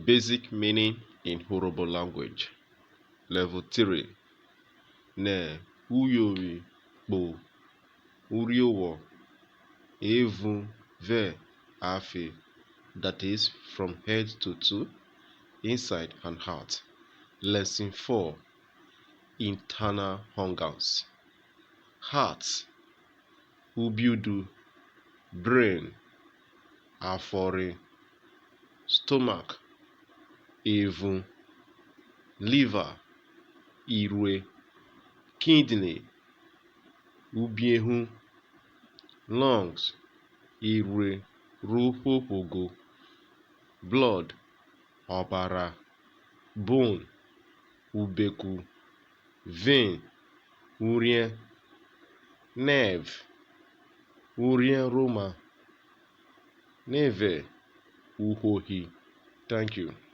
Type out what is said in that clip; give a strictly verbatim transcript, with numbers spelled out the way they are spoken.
Basic meaning in Urhobo language. Level three. Nẹ uyovwi kpo urhiowọ evun vẹ afe, that is, from head to toe, inside and out. Lesson four. Internal organs. Heart, ubiudu, brain, afọrhe, stomach, evun, liver, irhue, kidney, ubiehu, lungs, irhue ro phophogo, blood, ọbara, bone, ubeku, vein, urhiẹn, nerve, urhiẹn rẹ oma, nerve, uhohi. Thank you.